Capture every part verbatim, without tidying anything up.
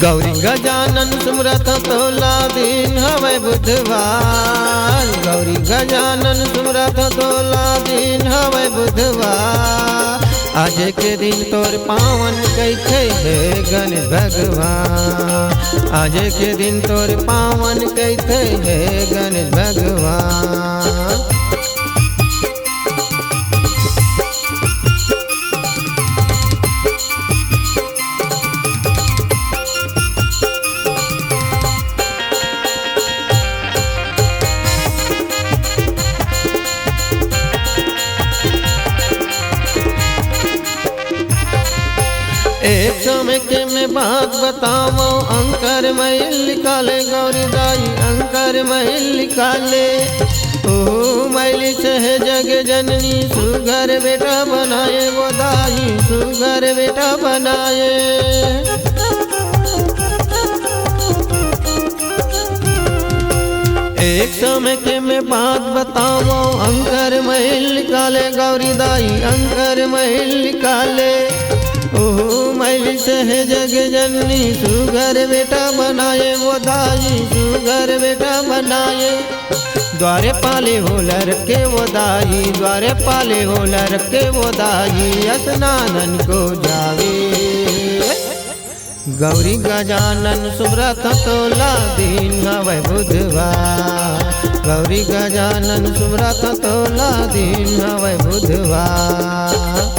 गौरी गजानन सुमरत तोला दिन हवय बुधवार, गौरी गजानन सुमरत तोला दिन हवय बुधवार। आज के दिन तोर पावन कहिथे हे गणेश भगवान, आज के दिन तोर पावन कहिथे हे गणेश भगवान। एक समय के मैं बात बतावो, अंकर मइल निकाले गौरी दाई, अंकर मइल निकाले। ओ मइल से हे जग जननी, सुघर बेटा बनाए वो दाई, सुघर बेटा बनाए। एक समय के मैं बात बतावो, अंकर मइल निकाले गौरी दाई, अंकर मइल निकाले। ओहो मइल से हे जग जननी, सुघर बेटा बनाए वो दाई, सुघर बेटा बनाए। द्वारे पाले हो लरके वो दाई, द्वारे पाले हो लरके वो दाई, स्नानन को जावे। गौरी गजानन सुमरत तोला दिन हवय बुधवार, गौरी गजानन सुमरत तोला दिन हवय बुधवार।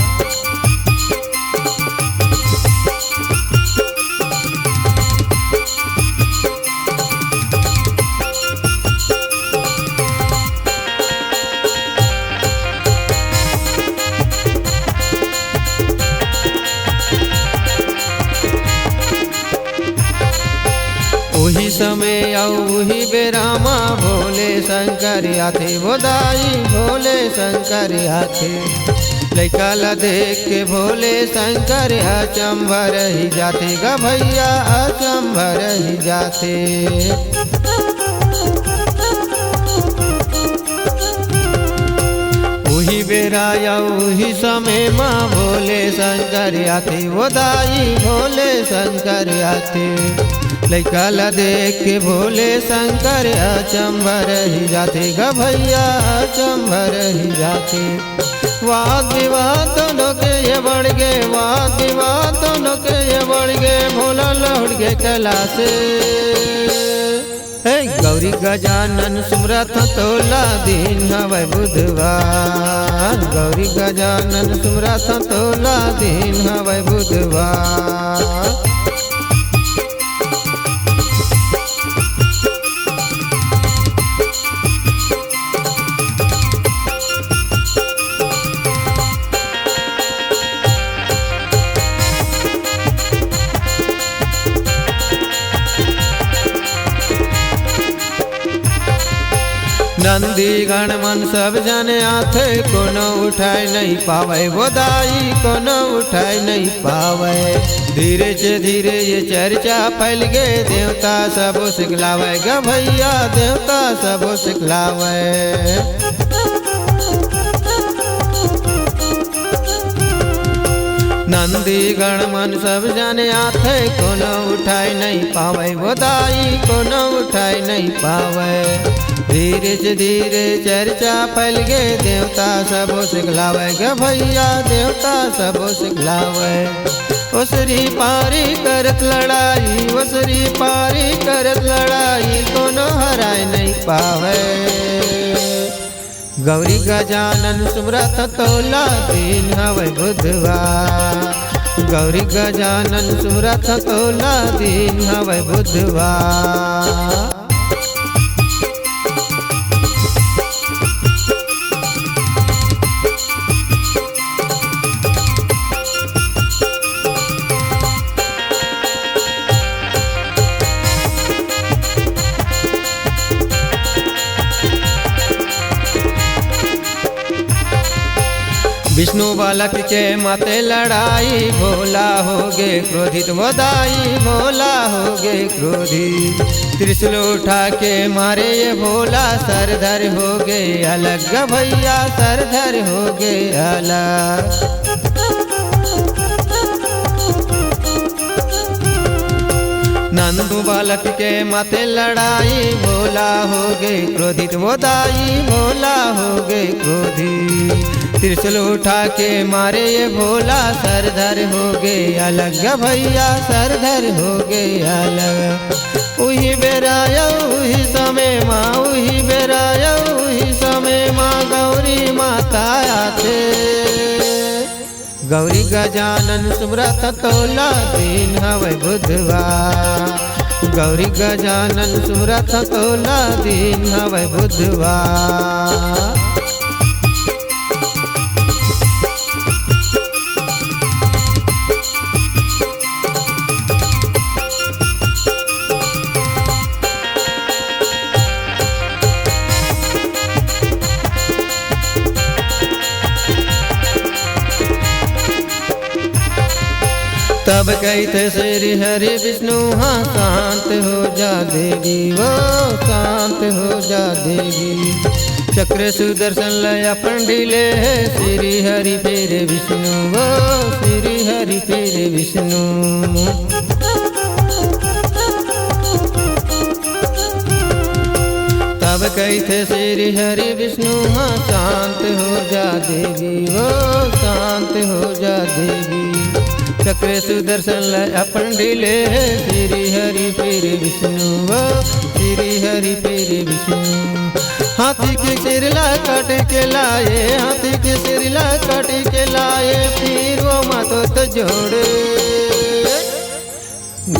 उही समय अउ उही बेरा मा भोले शंकर आथे, वो दाई भोले शंकर आथे। लइका ला देख के भोले शंकर अचंभा रहि जाथे, गा भइया अचंभा रहि जाथे। उही बेरा या उही समय मा भोले शंकर आथे, वो दाई भोले शंकर आथे। लइका ला देख के भोले शंकर अचंभा रहि जाथे, गा भइया अचंभा रहि जाथे। वाद विवाद दोनों के ये बढ़ गे, वाद विवाद दोनों के ये बढ़ गे, भोला लहुट गे कैलाश। हे गौरी गजानन सुमरत तोला दिन हवय बुधवार, गौरी गजानन सुमरत तोला दिन हवय बुधवार। नंदीगण मन सब जन आथे, कोनो उठाय नइ पावय, वो दाई कोनो उठाय नइ पावय। धीरे से धीरे ये चर्चा फैल गे, देवता सबो सिखलावय, ग भइया देवता सबो सिखलावय। नंदीगण मन सब जन आथे, कोनो उठाय नइ पावय, वो दाई कोनो उठाय नइ पावय। धीरे से धीरे चर्चा फैल गे, देवता सबो सिखलावय, ग भइया देवता सबो सिखलावय। ओसरी पारी करत लड़ाई, ओसरी पारी करत लड़ाई, कोनो हराय नइ पावय। गौरी गजानन सुमरत तोला दिन हवय बुधवार, गौरी गजानन सुमरत तोला दिन हवय बुधवार। विष्णु बालक के माते लड़ाई, भोला हो गे क्रोधित, वो दाई भोला हो गे क्रोधित। त्रिशूल उठा के मारे ये भोला, सरधर हो गे अलग, ग भइया सरधर हो गे अलग। नंदू बालक के माथे लड़ाई, भोला हो गे क्रोधित, वो दाई भोला हो गे क्रोधित। त्रिशूल उठा के मारे ये भोला, सरधर हो गे अलग भैया, सरधर हो गे अलग। उही बेरा अउ उही समय मा, उही बेरा अउ उही समय मा गौरी माता आथे। गौरी गजानन सुमरत तोला, दिन हवय बुधवार। गौरी गजानन सुमरत तोला, दिन हवय बुधवार। तब कहिथे श्री हरि विष्णु हा, शांत हो जा देवी, वो शांत हो जा देवी। चक्र सुदर्शन ल अपन ढीले हे, श्री हरि फिर विष्णु, वो श्री हरि फिर विष्णु। तब कहिथे श्री हरि विष्णु हा, शांत हो जा देवी, वो शांत हो जा देवी। चक्र सुदर्शन ल अपन ढीले हे, श्री हरि फिर विष्णु, वो श्री हरि फिर विष्णु। हाथी के सिर ला काट के लाए, हाथी के सिर ला काट के लाए, फिर वो माथो त जोड़े।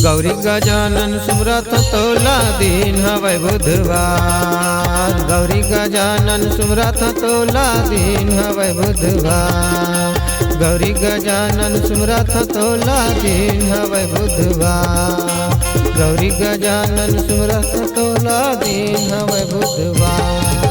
गौरी गजानन सुमरत तोला, दिन हवय बुधवार। गौरी गजानन सुमरत तोला, दिन हवय बुधवार। गौरी गजानन सुमरत तोला, दिन हवय बुधवार। गौरी गजानन सुमरत तोला, दिन हवय बुधवार।